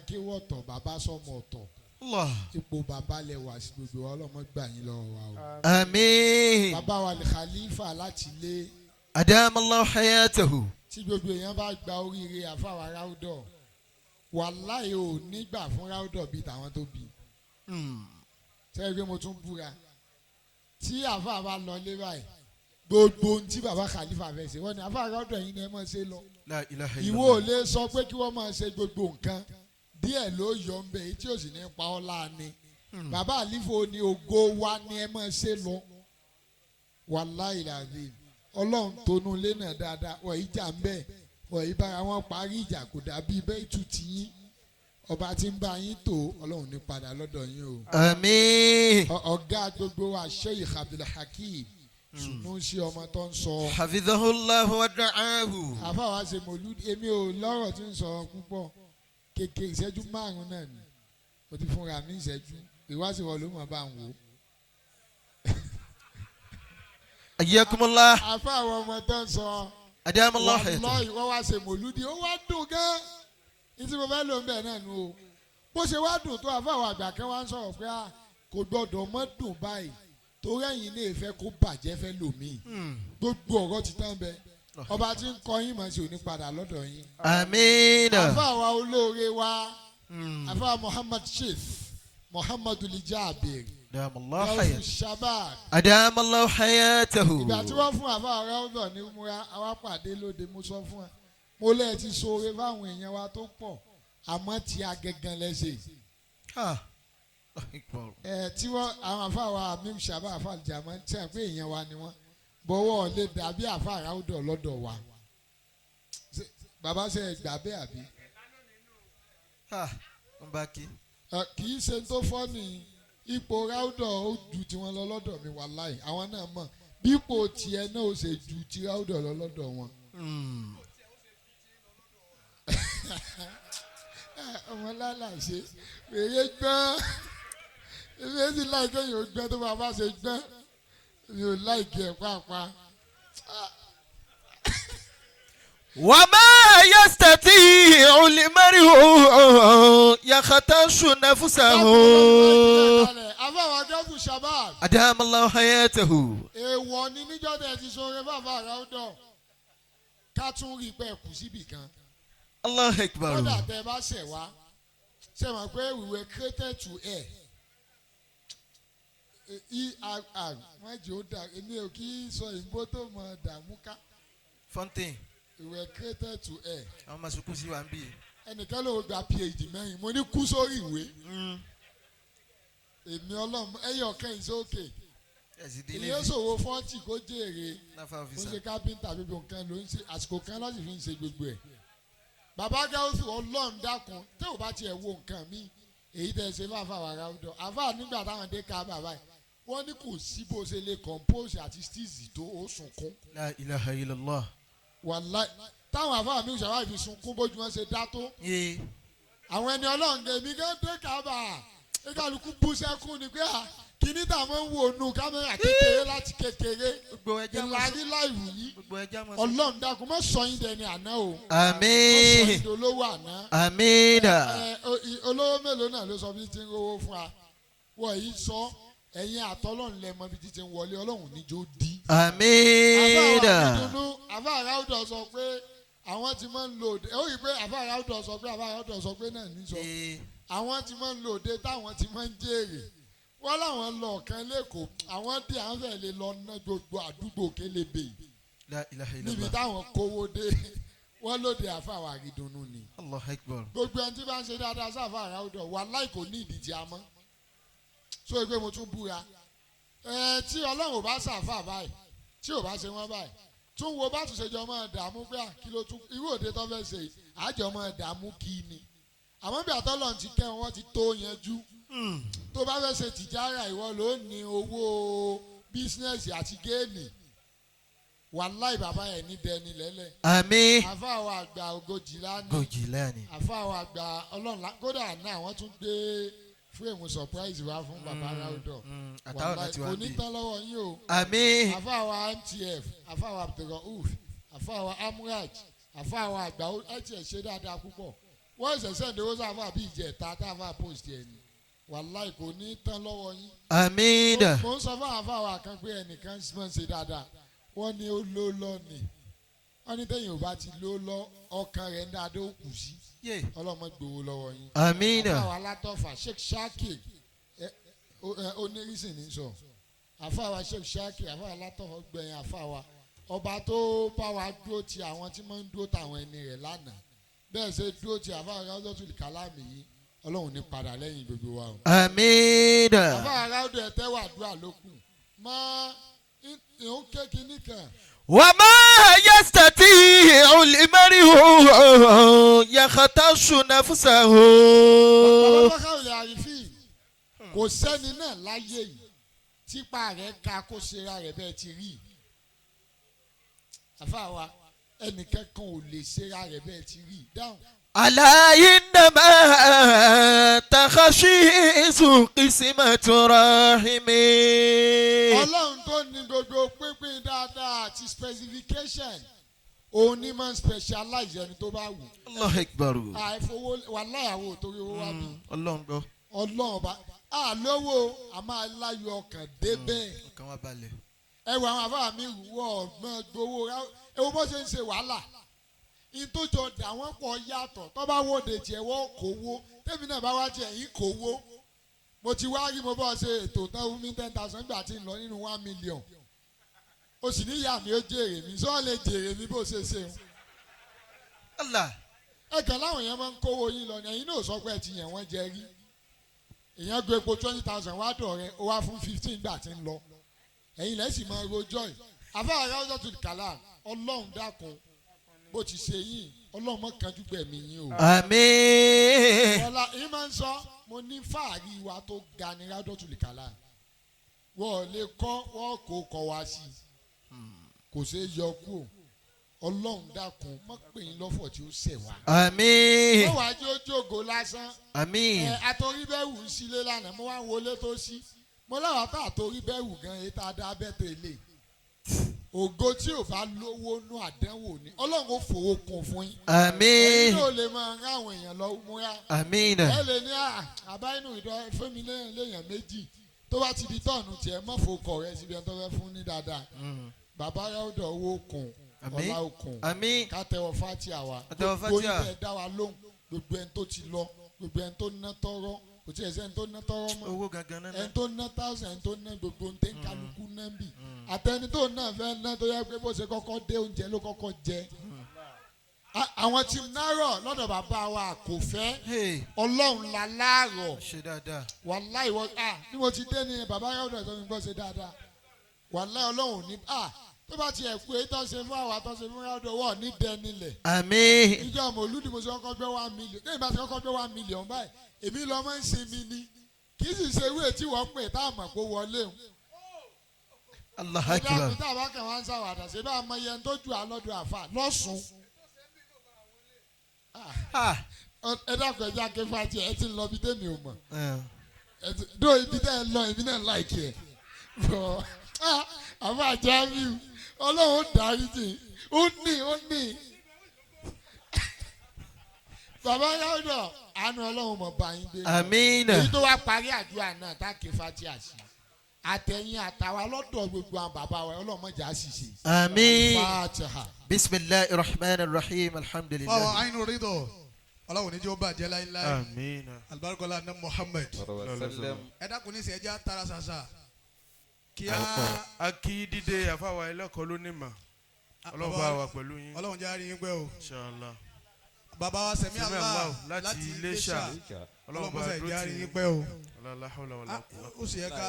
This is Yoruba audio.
kéwọ́ ọ̀tọ̀, bàbá sọmọ ọ̀tọ̀. Allah. Ipò bàbá lẹ wà sí gbogbo wa, ọlọ́mọ gbà yín lọ́wọ́ wa o. Àmín. Bàbá wa lè khalifa láti lé. Adama Allah hayatahu. Tí gbogbo èèyàn bá gba oríire àfàwà ráúdọ̀, wàláì ò nígbà fún ráúdọ̀ bíi tàwọn tó bí. Sẹ́yìn pé mo tún búra tí àfà bá lọ lé báyìí, gbogbo ohun tí bàbá khalifa fẹ́ ṣe, wọ́n ní àfà ráúdọ̀ yìí ni ẹ máa ṣe lọ. La ilaha Ìwọ ò illallah. lè sọ pé kí wọ́n máa ṣe gbogbo nǹkan, díẹ̀ ló yọ ń bẹ̀ èyí tí ò sì ní pa ọ́ láàánú. Bàbá àlífò ní ògo wa ni ẹ máa ṣe lọ. Wàláì làbí ọlọ́run tónú ilé náà dáadáa, wọ́n yìí jà ń bẹ̀, wọ́n yìí bára wọn parí ìjà, kò dàbí bẹ́ẹ̀ tù tí yín. Ọba tí ń bá yín tó, ọlọ́run ní padà lọ́dọ̀ yín o. Àmín. Ọ̀gá gbogbo wa Sheikh Abdulhakeem Sunusi ọmọ tó ń sọ. Hafidhahullahu wa da'ahu. Àfàwọn ṣe mòlúdi, èmi ò lọ́rọ̀ tí ń sọ púpọ̀, kéke ìṣẹ́jú 5 náà ni mo ti fúnra mi ìṣẹ́jú ìwáṣíwọ̀ ló mọ̀ bá ń wò. Ayyakumullah. Àfàwọn ọmọ tó ń sọ. Adama Allah hayatahu. Wàláhì wọ́n wá ṣe mòlúdi, ó wá dùn gan. Ní tí mo fẹ́ lò ń bẹ̀ náà nu o, bó ṣe wá dùn tó, àfàwọn àgbà kan wá ń sọ̀rọ̀ pé a kò gbọ́dọ̀ mọ́ dùn báyìí torí ẹ̀yin lè fẹ́ kó bàjẹ́ fẹ́ lòmíì. Gbogbo ọ̀rọ̀ ti tán bẹ, ọba tí ń kọ́ yín mọ̀ sí òní padà lọ́dọ̀ yín. Àmín. Àfàwọn olóore wa, àfàwọn Muhammad Chief Muhammadu Lijabir Adama Allah Gawsu hayatahu. Shabak. Adama Allah hayatahu. Ìgbà tí wọ́n fún àfàwọn ráúdọ̀ ní múra, àwa pàdé lóde, mo sọ fún ẹ, mo lẹ́ẹ̀ ti ṣoore fáwọn èèyàn wa tó pọ̀, àmọ́ tí a gangan lẹ́sẹ̀. Ah. Akbar. Ẹ tí wọ́n àwọn àfàwọn amim Shabak àfàwọn jàmọ́ tí wọ́n pé èèyàn wa ni wọ́n bọ́wọ́ lè dàbí àfàwọn ráúdọ̀ lọ́dọ̀ wa. Bàbá ṣe gbà bẹ́ẹ̀ àbí? Ah. Mbaki. Kì í ṣe tó fọ́ ní ipò ráúdọ̀ ó ju tiwọn lọ lọ́dọ̀ mi, wàláì àwọn náà mọ̀ bí ipò tiẹ̀ náà ó ṣe ju ti ráúdọ̀ lọ lọ́dọ̀ wọn. Ọmọ lálàṣe wèrè gbọ́n, èmi èsì láìpẹ́ yóò gbọ́n tó bá ṣe gbọ́n, mi ò láìkí ẹ̀ pàápàá. وما يستطيع المرء يختص نفسه. Àfàwọn akẹ́kọ̀ọ́ Shabak. أدام الله حياته. Èèwọ̀ ni níjọ́ tẹ̀ ti sọ̀rọ̀ bàbá ráúdọ̀ ká tún rí pé kù síbì kan. الله أكبر. Kódà tẹ bá ṣẹ̀ wá, ṣe mọ̀ pé we were created to err. Err wọ́n jẹ́ ó dà, èmi ò kí í sọ ìbò tó mọ̀ dààmú ká. Fontaine. We were created to err. Àwọn máa sunkún sí wa ń bí. Ẹnìkan ló gba PhD 4, mo ní kú sórí ìwé. Èmi ọlọ́run ẹyọ kẹ́yìn sókè. Ẹ̀sìn dín Èyí ó ṣòwò 40 kó jèrè. Náfà Ó ọ́fíìsà. ṣe kápẹ́ńtà, gbogbo nǹkan ló ń ṣe, àsìkò kan lọ́sì fi ń ṣe gbogbo ẹ̀. Bàbá Gáúsù ọlọ́run dákun, tí ò bá tiẹ̀ wo nǹkan mi èyí tẹ́ ẹ ṣe fáfá wà ráúdọ̀. Àfáà nígbà táwọn dé ká bàbá yìí, wọ́n ní kò sí bó ṣe lè compose àti steeze tó ó sunkún. La ilaha illallah. Wàláì táwọn àfáà mi ṣàwárí fi sunkún bójú wọn ṣe dá tó. Yé. Àwọn ẹni ọlọ́run èmi gan dé kábà, kálukú bú sẹ́kún ni pé à kíní táwọn ń wò nù kámẹ́rà kékeré láti kékeré Gbogbo ẹja mọ̀ sí. ìlàrí láìwù yìí. Gbogbo ẹja mọ̀ sí. Ọlọ́run dákun má sọ yín dẹni àná o. Má sọ Àmín. yín dolówó àná. Àmín. Ẹ, olówó mélòó náà ló sọ bí ti ń rówó fún wa, wọ́n yìí sọ ẹ̀yin àtọ́lọ́run lẹ mọ bí ti ti ń wọlé, ọlọ́run níjó di. Àmín. Àfáà Ráúdọ̀ sọ pé àwọn ti máa ń lo òde, ó rí i pé àfáà Ráúdọ̀ sọ pé àfáà Ráúdọ̀ sọ pé náà ní sọ àwọn ti máa ń lo òde táwọn ti máa ń jèrè, wọ́n láwọn lọ ọ̀kan lẹ́kọ̀ọ́, àwọn dé àwọn fẹ́ lè lọ ná gbogbo àdúgbò kélébè La ilaha níbi illallah. táwọn kówó dé, wọ́n lóde àfáà àrídùnnú ni. Allah akbar. Gbogbo ẹni tí bá ń ṣe dáadáa sáfà Ráúdọ̀ wàláì kò ní ìdíje àmọ́ so pé mo tún búra ẹ tí ọlọ́run ò bá sàfà báyìí, tí ò bá ṣe wọ́n báyìí, tún wo bá tún ṣe jọ máa dààmú pé à kí ló tún irú òde tó fẹ́ ṣe yìí, àjọ máa dààmú kí ni, àmọ́ bí àtọ́lọ́run ti kẹ́ wọn ti tó yanjú. Tó bá fẹ́ ṣe tìjára, ìwọ ló ní owó bísínẹ́sì àti géènì, wàláì bàbá ẹ̀ ní dẹni lẹ́lẹ̀. Àmín. Àfáà wa àgbà Ògòjìlá ní Gojilani. Àfáà wa àgbà ọlọ́run kódà náà wọ́n tún gbé fúrèmù surprise wá fún bàbá Ráúdọ̀. Àtàwọn Wàláì àti wa kò ń ní bí. tán lọ́wọ́ yín o. Àmín. Àfáà wa MTF, àfáà wa Abdulrauf, àfáà wa Amraj, àfáà wa àgbà ẹ tiẹ̀ ṣe dáadáa púpọ̀. Wọ́n ṣẹ̀ṣẹ̀ ní owó sáfà bí ìjẹta táfà post ẹ̀ ni. Wàláì kò ní tán lọ́wọ́ yín. Àmín. Mo ń sọ fún àwọn afáwà kan pé ẹnìkan máa ń ṣe dáadáa. Wọ́n ní ó ló lọ ni. Wọ́n ní tẹ̀yìn ò bá ti ló lọ ọkàn rẹ̀ ń dáadé ó kù sí. Ọlọ́mọ gbowó lọ́wọ́ yín. Àmín. Àfáwà alátọ́fà Sheikh Shakir onírísìn ní sọ. Àfáwà Sheikh Shakir àfáwà alátọ́fà gbẹ̀yìn àfáwà. Ọba tó bá wa dúró ti àwọn tí máa ń dúró tàwọn ẹni rẹ̀ lánàá. Bẹ́ẹ̀ ṣe dúró ti àfáwà Rawdatul Kalami yìí. Ọlọ́run ní padà lẹ́yìn gbogbo wa o. Àmín. Àfáwà Ráúdù ẹ̀ tẹ́wà àdúrà lókun. Mọ́ ìhún kékinní kan. وما يستطيع المرء يختص نفسه. Bàbá Fákàwé Àrífín kò sẹ́ni náà láyé yìí típa rẹ̀ ka kó ṣera rẹ̀ bẹ́ẹ̀ ti rí. Àfáà wa ẹnìkankan ò lè ṣera rẹ̀ bẹ́ẹ̀ ti rí. Dáhùn. ألا إنما تخشيص قسمة رحم. Ọlọ́run tó ní gbogbo pínpín dáadáa àti specification òun ní máa ń specialize ẹni tó bá wù. الله أكبر. Àìfowó wàláhì àwọn ò torí owó wá bí. Ọlọ́run gbọ́. Ọlọ́run ọba àlówó a máa láyọ̀ ọkàn débẹ̀. Ọkàn wa balẹ̀. Ẹ wo àwọn àfáà mi wọ ọgbọ́n gbowó ẹ wo bó ṣe ń ṣe wàhálà ìtòjọ dà wọ́n pọ̀ yàtọ̀ tó bá wòde tiẹ̀ wọ́n kò wó tèmi náà bá wá tiẹ̀ yín kò wó mo ti wá rí mo bọ́ ṣe ètò tán fún mi 10,000 gbà tí ń lọ nínú 1 million o sì ní ìyá mi ó jèrè mi sọ́ọ́ lè jèrè mi bó ṣe ṣe o. Allah. Ẹ kàn láwọn èèyàn máa ń kówó yín lọ ni ẹ̀yin náà sọ pé ẹ ti yàn wọ́n jẹ rí èèyàn gbé epo 20,000 wá dọ̀ rẹ ó wá fún 15 gbà tí ń lọ ẹ̀yin lẹ́sìn máa rojọ́ yìí. Àfáà Rawdatul Kalam Ọlọ́run dákun bó ti ṣe yín Ọlọ́run mọ́ kanjú gbẹ̀mí yín o. Àmín. Ọlá yín máa ń sọ mo ní fáàrí wa tó ga ní Rawdatul Kalam wọ́n lè kọ́ wọ́n kò kọ́ wa sí i kò ṣeé yọ kúrò Ọlọ́run dákun mọ́ pè yín lọ́fọ̀ tí ó ṣẹ̀ wá. Àmín. Ó wàá jó jógo lásán. Àmín. Ẹ àtòrí bẹ́ẹ̀ wù ú sílé lánàá mo wá ń wọlé tó sí mo láwọn tá àtòrí bẹ́ẹ̀ wù gan èyí tá a dá bẹ́ẹ̀ tẹ̀lé ògo tí ò bá lówó nú àdánwò ni Ọlọ́run ó fowó kún fún yín. Àmín. Ẹ̀yin náà lè máa rán àwọn èèyàn lọ múra. Àmín. Ẹ lè ní àbá inú ìdọ́ fún mi léèyàn méjì tó bá ti di tọ́ọ̀nù tiẹ̀ mọ́ fòkọ̀ rẹ síbi ẹni tó fẹ́ fún ní dáadáa. Bàbá Ráúdọ̀ owó kùn ọlá okùn. Àmín. Ká tẹ́wọ́ fátíà wa. Àtẹ́wọ́ Gbogbo fátíà. yín tẹ́ dá wa lóhùn gbogbo ẹni tó ti lọ gbogbo ẹni tó ná tọ́rọ́ kò tí ẹ̀ sẹ́ni tó ná tọ́rọ́ mọ́ Owó gangan náà. ẹni tó ná thousand ẹni tó ná gbogbo ní kálukú ná bì àtẹni tó náà fẹ́ ná tó yẹ pé bó ṣe kọ́kọ́ dé oúnjẹ ló kọ́kọ́ jẹ. Àwọn tí nárọ̀ lọ́dọ̀ bàbá wa kò fẹ́ Hey. Ọlọ́run la láàrọ̀ Ṣe dáadáa. wàláì wọ́n bí mo ti dé ní bàbá Ráúdọ̀ tó ń gbọ́ ṣe dáadáa wàláì Ọlọ́run ní tó bá tiẹ̀ kú èyí tó ṣe fún àwa tó ṣe fún Ráúdọ̀ wọ́n ní dẹnilẹ̀. Àmín. Ìjọ mọ̀lúdì mo ṣe kọ́kọ́ gbé 1 million lẹ́yìn bá ti kọ́kọ́ gbé 1 million báyìí èmi lọ máa ń sinmi ni kì í sì ṣe ewé tí wọ́n pè tá a mọ̀ kó wọlé o. Allah akbar. Ìdá àbá kan wá ń ṣàwàdà ṣe bá a mọ iye tó ju àlọ́dún àfà lọ́sùn. Ẹ dákun ẹ jẹ́ akéfà tiẹ̀ ẹ ti ń lọ ibi tẹ́mi ò mọ̀. Dó ibi tẹ́ ẹ lọ èmi náà láìkí ẹ̀. Bọ̀ àfà Jamiu Ọlọ́run ó dárí jì ó ní ó ní. Bàbá Ráúdọ̀ àánú Ọlọ́run mọ̀ bá yín dé. Àmín. Èyí tó wá parí àdúrà náà tá kí fatia sí àtẹ̀yìn àtàwa lọ́dọ̀ gbogbo àwọn bàbá wa Ọlọ́run má jẹ́ á ṣìṣe. Àmín. Fatiha. Bisimilahi rahman rahim alhamdulilayi. Fáwọn àìnú rídọ̀ Ọlọ́run ní jẹ́ ó bàjẹ́ láíláí. Àmín. Alibarikola ní Muhammad. Ẹ dákun ní sẹ́ ẹ jẹ́ àtàrà ṣàṣà. Kí á. A kí dídé àfàwà ẹlẹ́kọ̀ọ́ ló ní mà. Ọlọ́run bá wa pẹ̀lú yín. Ọlọ́run jẹ́ àárín yín pẹ́ o. Inshallah. Bàbá wa Sẹ̀mí Sẹ̀mí Allah Allah láti Iléṣà. Ọlọ́run Ọlọ́run bá mọ́sá dúró ìjẹ́ tì àárín yín. yín pẹ́ o. La hawla wala quwwata. Ó sì yẹ ká